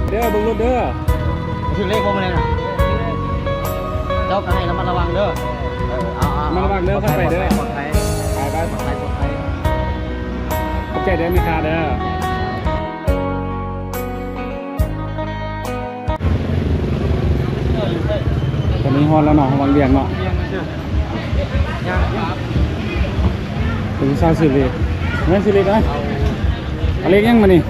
ເດີ ເບິ່ງລົດເດີ ຖືກເລກບໍ່ມື້ນີ້ນະ? ເຈົ້າກໍໃຫ້ລະມັດລະວັງເດີ. ເອີ ເອົາໆ ລະມັດລະວັງເດີ ຄ່ອຍໄປເດີ ປອດໄພ ໄປໆ ປອດໄພ ປອດໄພ. ຂອບໃຈເດີແມ່ຄ້າເດີ. ຕອນນີ້ຮອດແລ້ວເນາະ ວັງວຽງເນາະ. ເປັນຊາວຊື່ເລກ ແມ່ນຊື່ເລກນະ. ເອົາເລກຫຍັງມານີ້?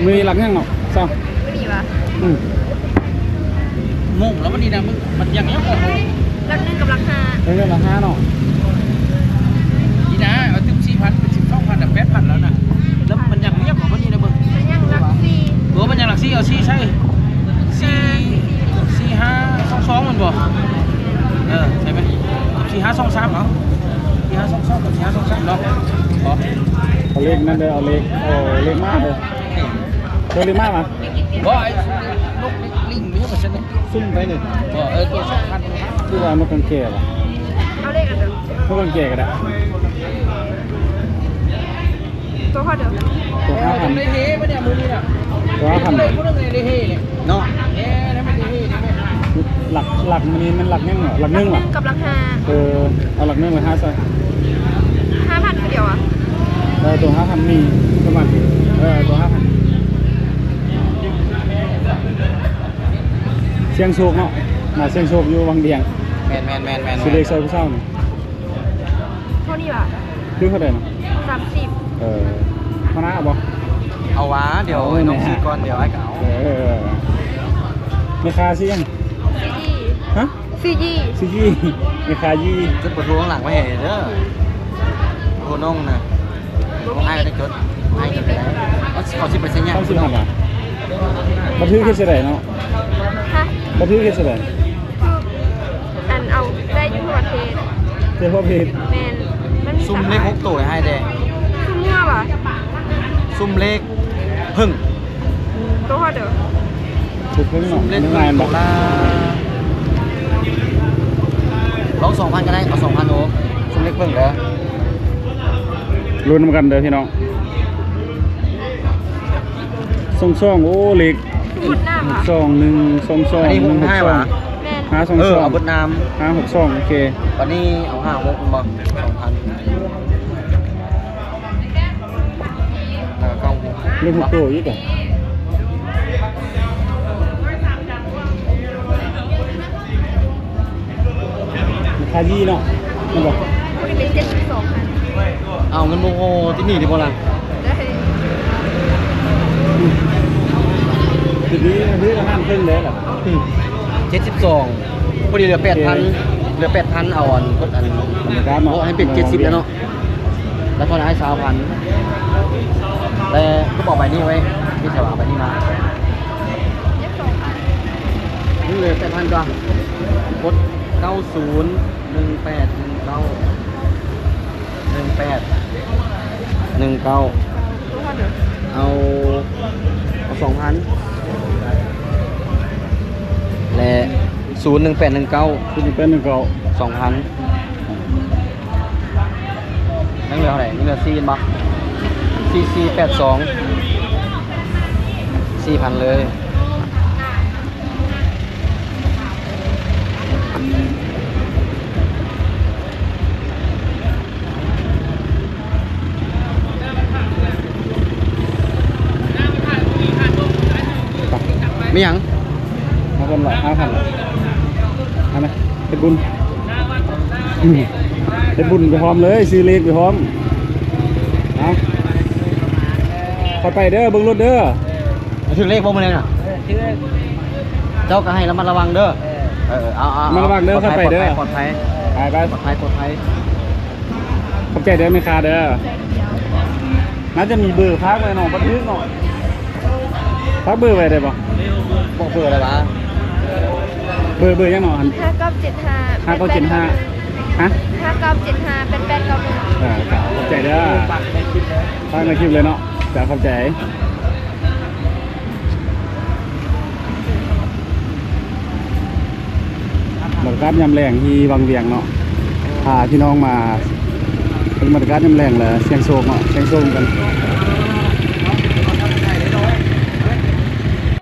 ມື້ນີ້ຫຼັກຫຍັງເນາະ? ຊາວ ມື້ນີ້ຫວາ? ອືມ ໂມງແລ້ວວັນນີ້ນະ ມັນຍັງຍັງບໍ່ໂມງ. ຫຼັກໜຶ່ງກັບຫຼັກຫ້າ ເອີ ຫຼັກຫ້າເນາະ. ນີ້ນະ ເອົາຕື່ມສີ່ພັນ ເປັນສິບສອງພັນນະ ແປດພັນແລ້ວນະ. ແລ້ວມັນຍັງຍັງບໍ່ວັນນີ້ນະເບິ່ງ. ມັນຍັງຫຼັກສີ່ ບໍ່ ມັນຍັງຫຼັກສີ່ ເອົາສີ່ໃສ່ ສີ່ ສີ່ຫ້າສອງສອງແມ່ນບໍ່? ເອີ ໃສ່ໄປ ສີ່ຫ້າສອງສາມ ເອົາ ສີ່ຫ້າສອງສອງກັບສີ່ຫ້າສອງສາມເນາະ. ເອົາເລກນັ້ນເດີ ເອົາເລກ ເອົາເລກມ້າເດີ. ເຈົ້າເລກມ້າຫວາ? ບໍ່ ໄອ້ນົກ ລິງ ມີຫຍັງວ່າຊັ້ນ ຊຸ່ມໄປນີ້. ບໍ່ ເອີ ຕົວສຳຄັນ ຄືວ່ານົກກາງແກຫວາ? ເອົາເລກອັນເດີ ນົກກາງແກກໍໄດ້. ຕົວເທົ່າເດີ ຕົວຫ້າພັນ ໄດ້ເຮມາເດມື້ນີ້ນະ ຕົວຫ້າພັນ ຜູ້ໜຶ່ງໄດ້ເຮເນາະ. ເອີ ແລ້ວມັນໄດ້ເຮເດ້. ຫຼັກ ຫຼັກມື້ນີ້ແມ່ນຫຼັກຫຍັງເນາະ? ຫຼັກໜຶ່ງຫວາ? ກັບຫຼັກຫ້າ ເອີ ເອົາຫຼັກໜຶ່ງ ຫຼັກຫ້າໃສ່. ຫ້າພັນຄືດຽວຫວາ? ເອີ ຕົວຫ້າພັນມີປະມານ ເອີ ຕົວຫ້າພັນ. ສ່ຽງໂຊກເນາະ ມາສ່ຽງໂຊກຢູ່ວັງວຽງ. ແມ່ນໆໆໆ ຊື້ເລກໃສ່ຜູ້ສາວນີ້. ເທົ່ານີ້ຫວາ? ຄືເທົ່າໃດນະ? ສາມສິບ. ເອີ ມານາເອົາບໍ່? ເອົາຫວາ ດຽວ ເອົາ ນ້ອງຊື້ກ່ອນ ດຽວອ້າຍກໍເອົາ. ເອີ ແມ່ຄ້າຊື່ຫຍັງ? ຊື່ຈີ່. ຮະ? ຊື່ຈີ່ ຊື່ຈີ່ ແມ່ຄ້າຈີ່. ຈະປະທ້ວງຫຼັງໄວ້ໃຫ້ເດີ ໂທນ້ອງນະ. ບໍ່ມີ ອ້າຍກໍໄດ້ຈົດ ບໍ່ມີ ອ້າຍກໍໄດ້. ເອົາ ເຂົາຊິໄປໃສຍາ? ເຂົາຊິມາຫາ ບໍ່ຖືກເຮັດຈັ່ງໃດເນາະ? ຮະ? ບໍ່ຖືກເຮັດຈັ່ງໃດ? ຄື ອັນ ເອົາໄດ້ຢູ່ທົ່ວປະເທດ ໄດ້ທົ່ວປະເທດ. ແມ່ນ ມັນມີ ຊຸ່ມເລກຫົກໂຕໃຫ້ແດ່. ຊຸ່ມເມືອຫວາ? ຊຸ່ມເລກເພິ່ງ ໂຕຮອດເດີ ເລກເພິ່ງເນາະ. ເລກເພິ່ງ ມັນງ່າຍບໍ່? ລອງສອງພັນກໍໄດ້ ເອົາສອງພັນໂອ ຊຸ່ມເລກເພິ່ງເດີ. ລຸ້ນນຳກັນເດີພີ່ນ້ອງ. ສອງສອງ ໂອ້ ເລກ ສອງໜຶ່ງ ສອງສອງ ອັນນີ້ຫົກຫ້າຫວາ? ແມ່ນ ຫ້າສອງສອງ ເອີ ເອົາເບິດນ້ຳ ຫ້າຫົກສອງ ໂອເຄ. ບັດນີ້ເອົາຫ້າຫົກແມ່ນບໍ່? ສອງພັນ ແລ້ວກໍເກົ້າຫົກ ເລກຫົກໂຕອີກເດ. ລາຄາດີເນາະ ແມ່ນບໍ່? ຜູ້ນີ້ເປັນເຈັດສິບສອງພັນ. ເອົາເງິນບໍ່ພໍຕິດໜີ້ຕິບໍ່ລະ? ໄດ້ ຕິດໜີ້ ຖືກອາຫານເຄິ່ງເດ້ລະ. ອືມ ເຈັດສິບສອງ ພໍດີເຫຼືອແປດພັນ ເຫຼືອແປດພັນ. ເອົາອັນ ກົດອັນ ເອົາໃຫ້ເປັນເຈັດສິບແລ້ວເນາະ. ແລ້ວກໍໄດ້ຊາວພັນ ແຕ່ຄືບອກໃບນີ້ໄວ້ ທີ່ຈະເອົາໃບນີ້ມາ ຍັງສອງອັນ ນີ້ເລີຍ ແປດພັນກວ່າ. ກົດເກົ້າສູນ ໜຶ່ງແປດໜຶ່ງເກົ້າ ໜຶ່ງແປດໜຶ່ງເກົ້າ. ເອົາ ເອົາສອງພັນ ແລະ ສູນໜຶ່ງແປດໜຶ່ງເກົ້າ ສູນໜຶ່ງແປດໜຶ່ງເກົ້າ ສອງພັນ. ຍັງເຫຼືອເທົ່າໃດ? ຍັງເຫຼືອສີ່ແມ່ນບໍ່? ສີ່ສີ່ແປດສອງ ສີ່ພັນເລີຍ. ມີຫຍັງ? ເອົາເພິ່ນລະ ຫ້າພັນລະ ເອົານະ ເຮັດບຸນ ເຮັດບຸນໄປພ້ອມເລີຍ ຊື້ເລກໄປພ້ອມ. ເອົາ ຄ່ອຍໄປເດີ ເບິ່ງລົດເດີ. ຖືກເລກບໍ່ມື້ນີ້ນະ? ເອີ ຖືກ. ເຈົ້າກໍໃຫ້ລະມັດລະວັງເດີ. ເອີ ເອີ ເອົາໆ ລະມັດລະວັງເດີ ຄ່ອຍໄປເດີ ປອດໄພ ປອດໄພ ໄປໆ ປອດໄພ ປອດໄພ. ຂອບໃຈເດີແມ່ຄ້າເດີ. ໜ້າຈະມີເບີຝາກໄວ້ເນາະ ບໍ່ຖືກເນາະ. ຝາກເບີໄວ້ໄດ້ບໍ່? ບອກເບີໄດ້ຫວາ? ເບີ ເບີຫຍັງເນາະ? ຫ້າເກົ້າເຈັດຫ້າ ຫ້າເກົ້າເຈັດຫ້າ ຮະ? ຫ້າເກົ້າເຈັດຫ້າ ແປດແປດເກົ້າໜຶ່ງ. ເອີ ຂອບໃຈເດີ. ຝາກໃນຄລິບເລີຍເນາະ. ເຈົ້າ ຂອບໃຈ. ບັນຍາກາດຍາມແລງທີ່ວັງວຽງເນາະ ພາພີ່ນ້ອງມາ ບັນຍາກາດຍາມແລງລະ ສ່ຽງໂຊກເນາະ ສ່ຽງໂຊກກັນ.